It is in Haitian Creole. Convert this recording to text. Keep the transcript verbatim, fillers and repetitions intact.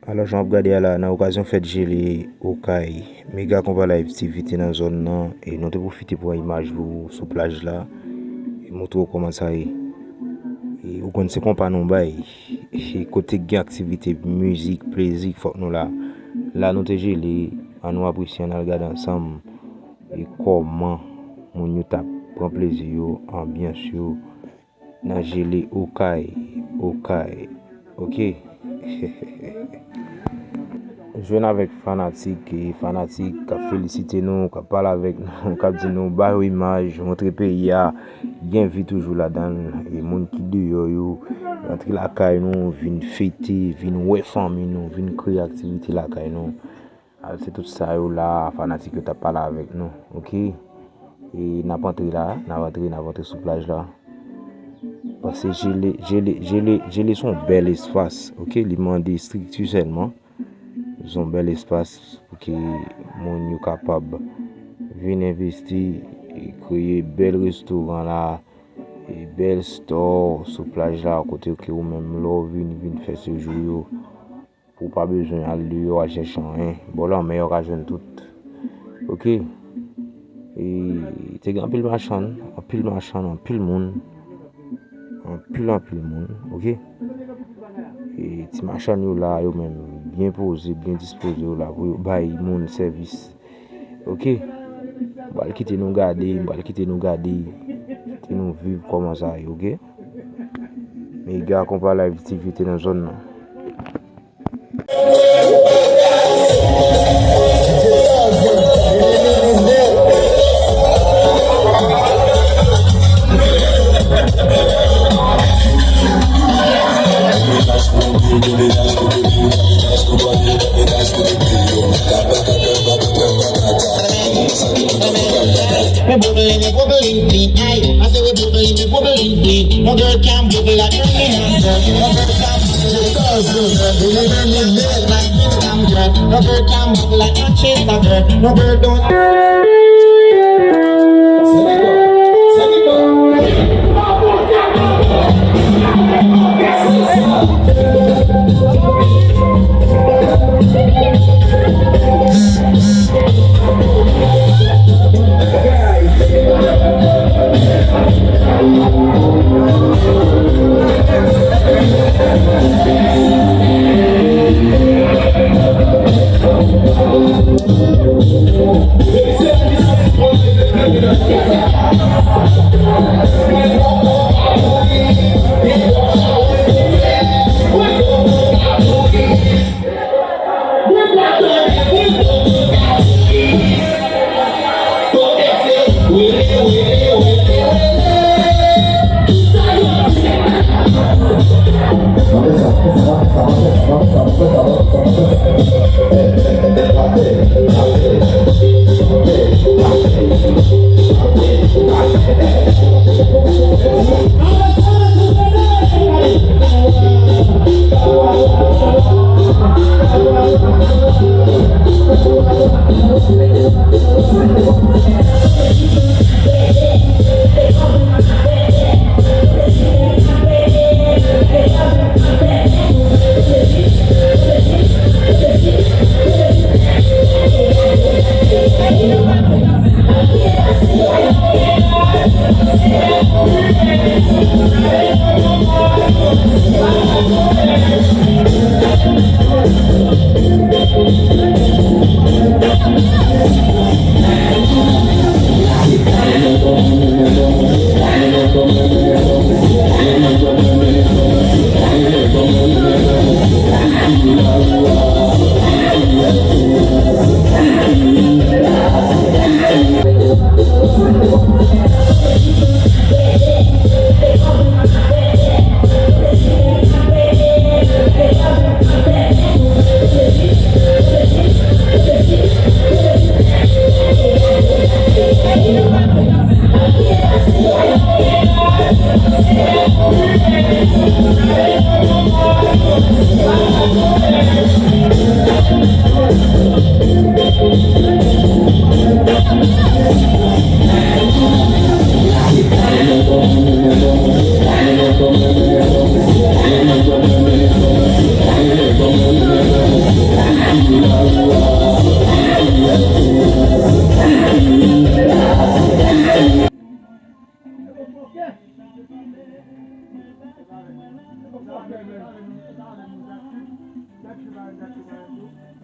Alò, jan w ap gade a la, nan okazyon fèt Jele Okay, Mega Konpa Live T V te nan zòn nan, e nou te pwofite pran imaj pou sou plaj la, e montre w kòman sa ye. E ou konn se konpa nou bay, e kote gen aktivite, mizik, plezi, fòk nou la. La nou te jele, ann nou apresye, ann al gade ansanm, e kòman moun yo t ap pran plezi yo, anbyans yo, nan Jele Okay, Okay, oke. Jwenn avèk fanatik, e fanatik k ap felisite nou, k ap pale avèk nou, k ap di nou, ba yo imaj, montre peyi a, gen vi toujou ladan l, e moun ki deyò yo, rantre lakay nou, vin fete, vin wè fanmi nou, vin kreye aktivite lakay nou. A, se tout sa yo la, fanatik yo t ap pale avèk nou, oke? E n ap antre la, n ap antre, n ap antre sou plaj la. Paske Jele, Jele, Jele, Jele se yon bèl espas, oke? Li mande estrikti sèlman. Se yon bèl espas pou ke moun yo kapab vin envesti, e kreye bèl restoran la, e bèl store sou plaj la, kote ke ou menm lè w vini, vin fè sejou yo, pou w pa bezwen al deyò al chèche anyen. Bò lanmè, ou ka jwenn tout. Oke. E te gen anpil machann, anpil machann, anpil moun. Anpil, anpil moun, oke. E ti machann yo la, yo menm, byen poze, byen dispoze yo la pou yo bay moun sèvis. Oke. M pral kite nou gade, m pral kite nou gade, kite nou viv kòman sa ye, oke? Mega Konpa Live T V te nan zòn nan. Me bubbly, me bubbly, me, ay. I say we bubbly, me bubbly, me. No girl can bubble like me, no girl. No girl can bubble like me, no girl. No girl can bubble like a chester girl. No girl don't. Mèsi, mèsi, mèsi, mèsi.